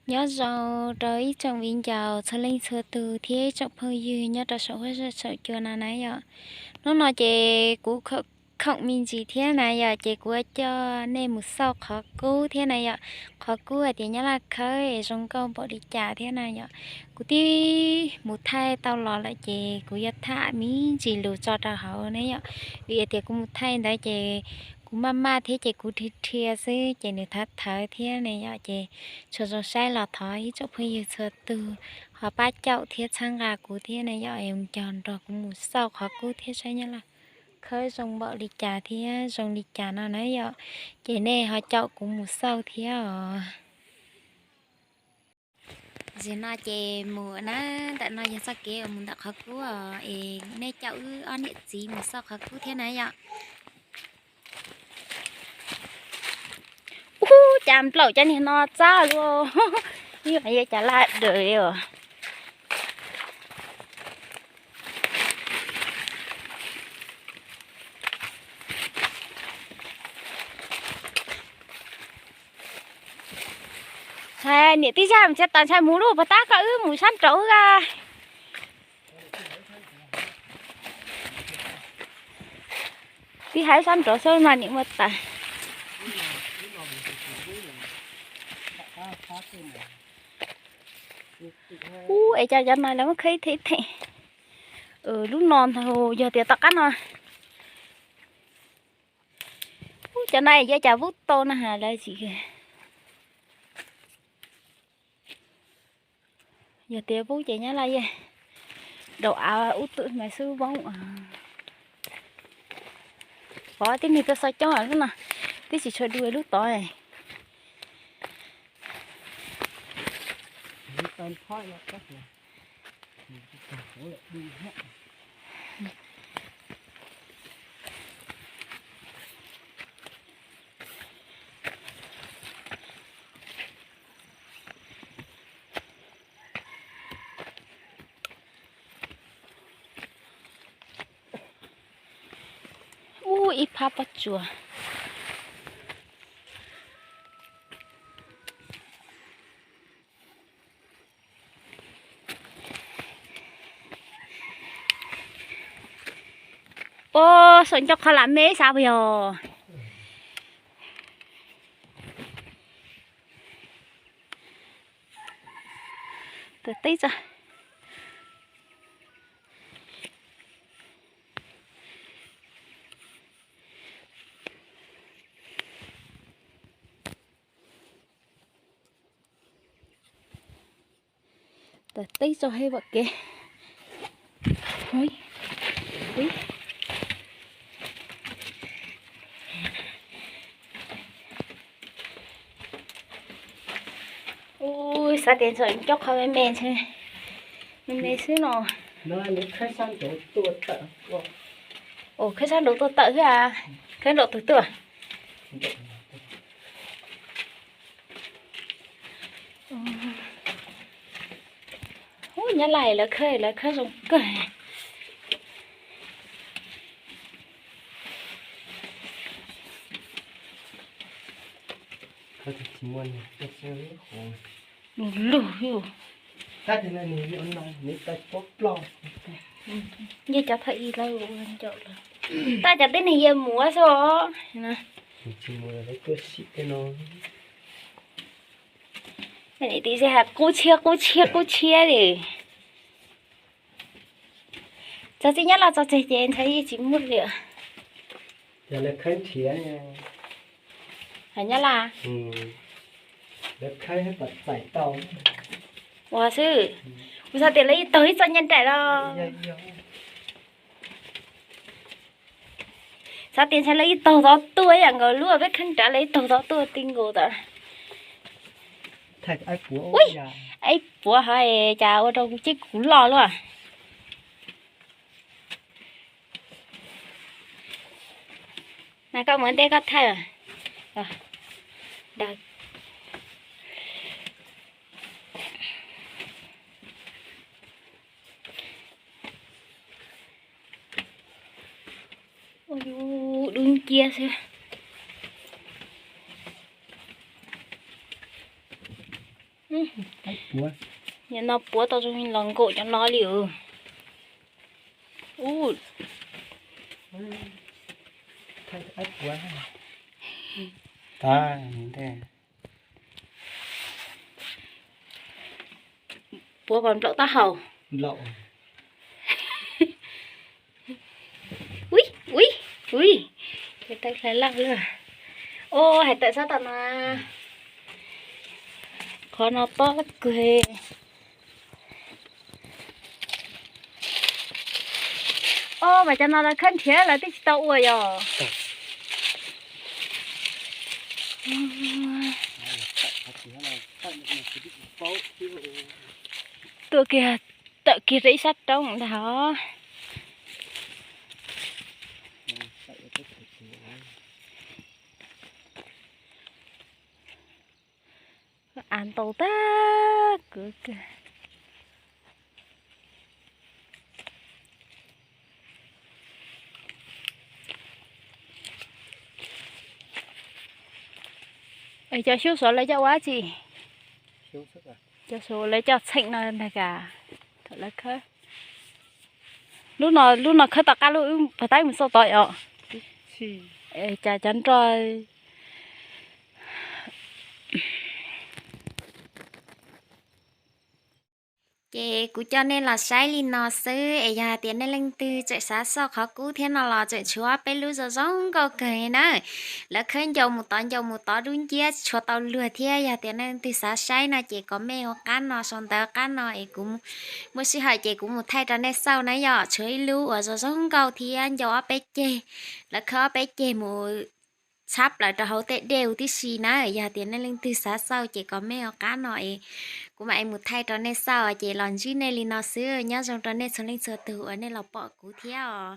Nyob zoo rau ib tsoom viv ncaus txhua leej txhua tus thiab ib tsoom phooj ywg nyob rau saum huab saum cua no na yom. Hnub no ces kuv khoom me ntsis thiab na yom, ces kuv coj nej mus xauj qhov kub thiab na yom. Qhov kub hais tias nyob laj khawb es zoo nkauj npaum li cas thiab na yom. Kuv twb mus thaij tau los lawm ces kuv yuav tham me ntsis lus tso rau hauv na yom. Vim tias kuv mus thaij ntawd ces kuv maj maj thiab ces kuv dhia dhia xwb ces nws thawv thawv thiab na yom, ces tsuas zoo saib los thov ib tsoom phooj ywg txhua tus ho pab caum thiab txhawb nqa kuv thiab na yom, es nco nrog kuv mus xauj qhov kub thiab saib nyob laj khawb zoo npaum li cas thiab zoo li cas no na yom. Ces nej ho caum kuv mus xauj thiab os. Tam sim no ces mus na, ntawm no yog txoj kev uas mus ntawm qhov kub os, es nej caum wb ob niam txiv mus xauj qhov kub thiab na yom. Ub, cas nplaum cov niag no txab luaj, ib yam li cas laj dawm os. Ntshai niam tij zaj mus txiav taws ntshai mus lub pas tab koj wb mus sab nraud a. Tib hais sab nraud xwb mas niam muaj tas. Ub, es cas cov no lawv muab khawb ib theem ib theem. Lub no ntag, yog tias tom qab no. Ub, cov no es yuav cas vub tau na has lawv tsis. Yog tias vub ces nyab laj yeej daus av ub twm mas xub voob. Pov tib neeg tuaj xauj coob lub no, twb tsis tshua dua lub tod. Ub, ib phab pob tsuas. Ua, saum ncauj qhov lam me xav puas yog? Tawm teb tso. Tawm teb tso heb vam kev. Ub, xav tias ntxhov coj qhov me me ntshe, me me xwb no. Khawb sab nraud tuaj tawm xwb a, khawb nraum twg tuaj? Ub, nyab laj lawv khawb, lawv khawb zoo kawg. Nus lug, nce cov thawj ib lawv ua ncaum lawm. Tab cov tib neeg yawg muam xwb os. Niam tij zej has qub tshiab qub tshiab qub tshiab li. Txog txij nyab laj txog tseg ces ntshai yeej tsis muaj li. Hais nyab laj. Ua xwb. Kuv xav tias lawv ib taug ib txoj nyob nraim los. Xav tias ntshai lawv ib taug tod tuaj ib yam nkaus lub peb kheeb nrad lawv ib taug tod tuaj ti nkaus tas. Ib puav hov cas ua rau kuv cib kuv loj luaj. Mas koj mus ntej koj thaij. Ua yus dub nciab xwb. Nim no puav tau zoo los nkaum cov no li. Ub, puav kom nplaum taub hau. Ui, ui, ui, tais tawm hlais laj lawm. Au, hais tawm sab tom no. Qhov no pob kawg. Au, mas cov no lawv khawb nrhiav lawv twb tsis tau ua yom. Tuaj kiag, tawm kiag rau ib sab roob ntag os. Av ntau tag kawg. Cov xyoob suav lawv coj ua dab tsi? Cov suav lawv coj txheem no ntag kas. Thaum lawv khawb, lub no, lub no khawb tom qab lub pas tab mus xauj tod os. Cas cov nroj. Ces kuv coj nej los saib li no xwb es yog hais tias nej leej twg tseem xav xauj qhov kub thiab no los tseem tshuav ob peb lub zoo zoo nkauj kawg li na. Lawv khawb ncau mus tod ncau mus tod dub nciab tshuav tau luag thiab. Yog tias nej leej twg xav saib no ces comment hauv qab no sau ntawv qab no es kuv muaj sij hawm ces kuv mus thaij rau nej xauj na yom. Tshuav ib lub uas zoo zoo nkauj thiab ncau ob peb ceg, lawv khawb ob peb ceg mus txhab plaws rau hauv tej dej huv tib si na. Yog tias nej leej twg xav xauj ces comment hauv qab no es kuv mam li mus thaij rau nej xauj. Ces los ntsib nej li no xwb, nyob zoo rau nej txhua leej txhua tus uas nej los pom kuv thiab os.